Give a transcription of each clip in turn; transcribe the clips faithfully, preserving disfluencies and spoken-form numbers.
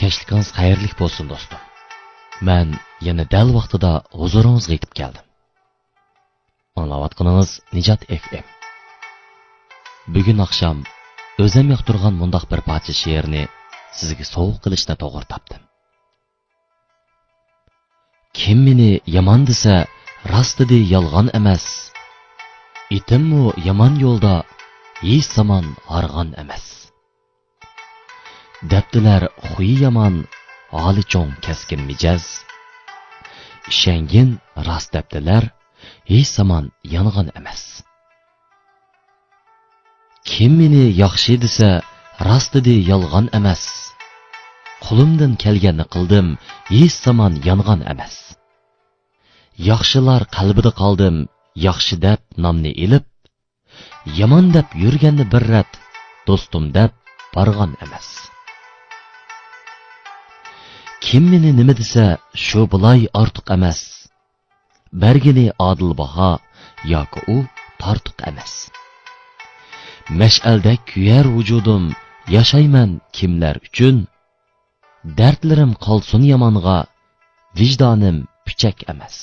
كەچلىكىڭىز خەيرلىك بولسۇن، دوستۇم. مەن يەنە دەل ۋاقتىدا ھۇزۇرىڭىزغا يېتىپ كەلدىم. ئاڭلاۋاتقىنىڭىز نىجات ئېف ئېم. بۈگۈن ئاخشام ئۆزۈم ياقتۇرغان مۇنداق بىر پارچە شېئىرنى سىزگە سوۋغا قىلىشنى توغرا تاپتىم. كىم مېنى يامان دېسە، راست دېدى، يالغان ئەمەس. ئېتىممۇ يامان يولدا ھېچ زامان ھارغان ئەمەس. دەپتىلەر خۇيى يامان، ھالى چوڭ، كەسكىن مىجەز. ئىشەنگىن راست دەپتىلەر، ھېچ زامان يانغان ئەمەس. كىم مېنى ياخشى دېسە، راست دېدى، يالغان ئەمەس. قولۇمدىن كەلگەننى قىلدىم، ھېچ زامان يانغان ئەمەس. ياخشىلار قەلبىدە قالدىم، ياخشى دەپ نامنى ئېلىپ، يامان دەپ يۈرگەننى بىر رەت دوستۇم دەپ بارغان ئەمەس. كىم مېنى نېمە دېسە، شۇ بۇلاي ئارتۇق ئەمەس. بەرگىنى ئادىل باھا ياكى ئۇ تارتۇق ئەمەس. مەشئەلدەك كۆيەر ۋۇجۇدۇم، ياشايمەن كىملەر ئۈچۈن؟ دەردلىرىم قالسۇن يامانغا، ۋىجدانىم پۈچەك ئەمەس.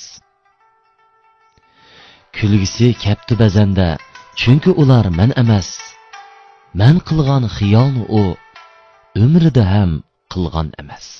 كۈلگۈسى كەپتۇ بەزەندە، چۈنكى ئۇلار مەن ئەمەس. مەن قىلغان خىيالنى ئۇ ئۆمرىدە ھەم قىلغان ئەمەس.